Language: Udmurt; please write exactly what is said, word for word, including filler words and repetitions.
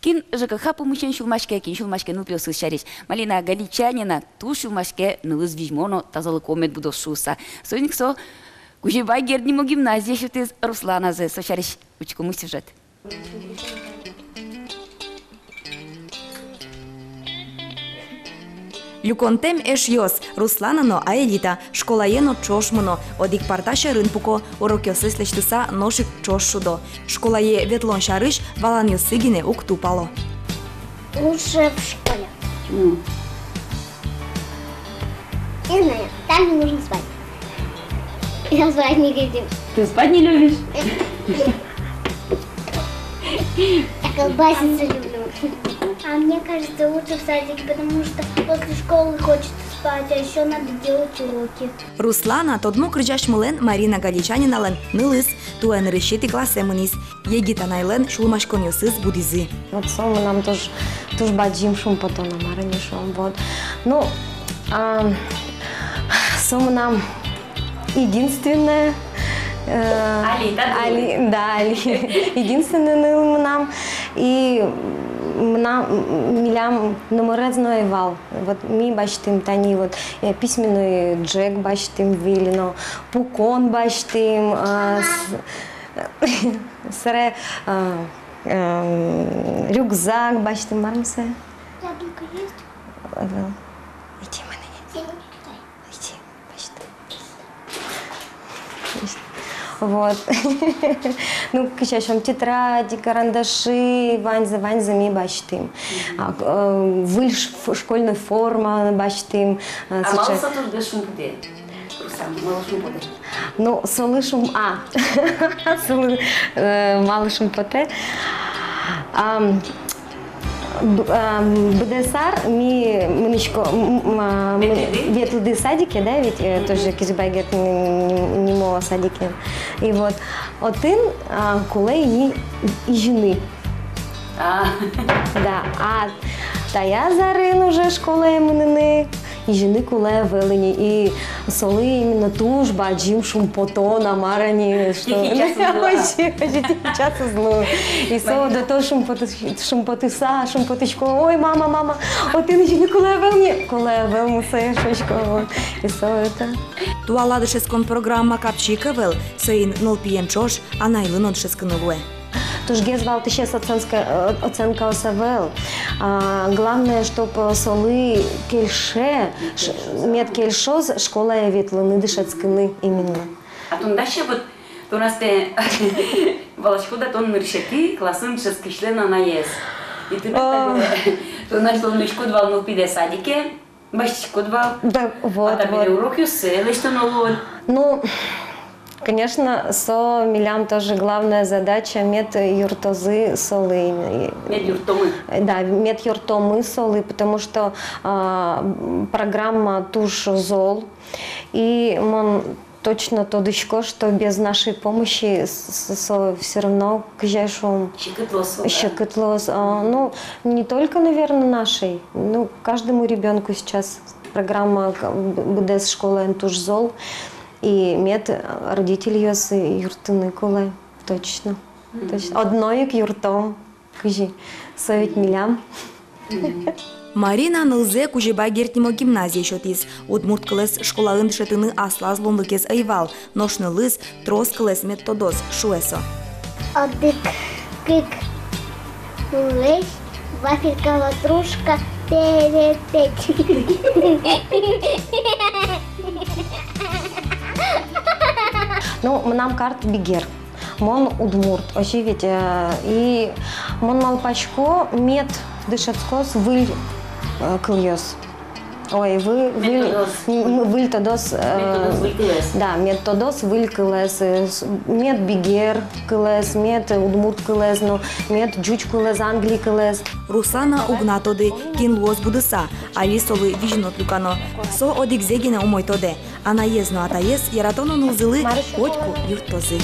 Кин ЖКХ пумысен сюлмаське, кин сюлмаське нылпиосыз сярысь. Марина Галичанина туж сюлмаське, нылыз визьмо но тазалыко мед будоз шуыса. Соин ик со Кузебай Герд нимо гимназие сётӥз Русланазэ. Со сярысь учкомы сюжет. Люконтэм эшъёс Руслана но Аэлита школае но ӵош мыно, одӥг парта сьӧрын пуко, урокъёссэс лэсьтыса, нош ик ӵош шудо. Школае ветлон сярысь валанъёссы гинэ уг тупало. Лучше в школе. Почему? Не знаю, там не нужно спать. Я спать не хочу. Ты спать не любишь? Я колбаситься люблю. А мне кажется, лучше в садике, потому что после школы хочется спать, а ещё надо делать уроки. Руслана тодмо кырӟасьмылэн, Марина Галичаниналэн нылыз, туэ нырысетӥ классэ мынӥз. Егит анайлэн сюлмаськонъёсыз будӥзы. Вот со мынам туж, туж бадӟым шумпотон, мар-а ни шуом, вот. Ну, а, со мынам единственное, э, али, да, али, да, али. Единственный ныл мынам. И мынам, милям номырез но ӧй вал. Вот ми басьтӥм тани вот, э, письменный ӝӧк басьтӥм выль но, пукон басьтӥм, э, с-, Собере, а, м, рюкзак басьтӥм, мар-а ни сое? Яблоко есть? Ӧвӧл. Иди, мынэ ни. Иди, басьты. Вот. Ну, кызьы шуом, тетради, карандаши, ваньзэ, ваньзэ ми басьтӥм. А, э, выль ш-, ф-, школьной форма басьтӥм, э, а малы сыӵе. Со туж шумпотэ? Руслан, малы шумпотэ? Ну, солы шум-, а, солы, э, малы шумпотэ? Ам, б-, ам, быдэс ар ми мынӥсько, м, м, а, мы-, ветлӥды? Ветлӥды садике, да, ведь, э, тоже Кузебай Герд ни-, ни-, нимо садике. И вот отын, а, кулэ ини изьыны. А. Да, а таяз арын уже школае мыныны изьыны кулэ ӧвӧл ини, и солы именно туж бадӟым шумпотон, а мар-а ни, что... Тӥни час уз лу. Озьы, озьы, тӥни час уз лу. И со до того шумпотыс-, шумпотыса, шумпотӥсько: «Ой, мама, мама, отын изьыны кулэ ӧвӧл ни». Кулэ ӧвӧл, мусое шуисько, вот. И со это. Туала дышетскон программа капчи ик ӧвӧл, соин нылпиен ӵош анайлы но дышетскыны луэ. Тужгес валтӥсез оценка, э, оценкаос ӧвӧл. А, главное, чтоб, э, солы кельше, ш-, мед кельшоз школае ветлыны, дышетскыны именно. А тон дась вот, тон астэ валаськод-а, тон нырысетӥ классын дышетскисьлэн анаез. И тӥ, а, тон ась луиськод вал нылпидэ садике. Басьтӥськод вал. Да, вот, а табере вот урокъёссэ лэсьтоно луод. Ну, конечно, со милям тоже главная задача, мед юрттозы солы. Мед юрттомы. Да, мед юрттомы солы, потому что, а, м, программа туж зол. И мон точно тодӥсько, что без нашей помощи с-, с-, со всё равно, кызьы шуом, секыт луоз, да? Секыт луоз, а, ну, не только, наверное, нашей, ну, каждому ребёнку сейчас программа к-, б-, быдэс школаын туж зол, и мед, а, родительёс юрттыны кулэ, точно, точно. Одно ик юрттом. Кызьы, со ведь милям. Марина нылзэ Кузебай Герд нимо гимназие сётӥз. Удмурт кылэз школаын дышетыны аслаз луонлыкез ӧй вал, нош нылыз трос кылэз мед тодоз, шуэ со. Одӥг, кык, улэсь, вафелька, ватрушка, перепеч. Ну, мынам карт бигер. Мон удмурт, озьы ведь, э, и мон малпасько, мед дышетскоз выль, э, кылъёс. Ой, вы-, мед выль, тодоз. М, м, выль тодоз, э, мед тодоз выль кылэз. Да, мед тодоз выль кылэз, э, с-, мед бигер кылэз, мед удмурт кылэз, ну, мед ӟуч кылэз, англи кылэз. Руслана уг на тоды, кин луоз будыса, али солы визьнод люкано. Со одӥгзэ гинэ умой тодэ. Анаез но атаез яратоно нылзылы котьку юрттозы.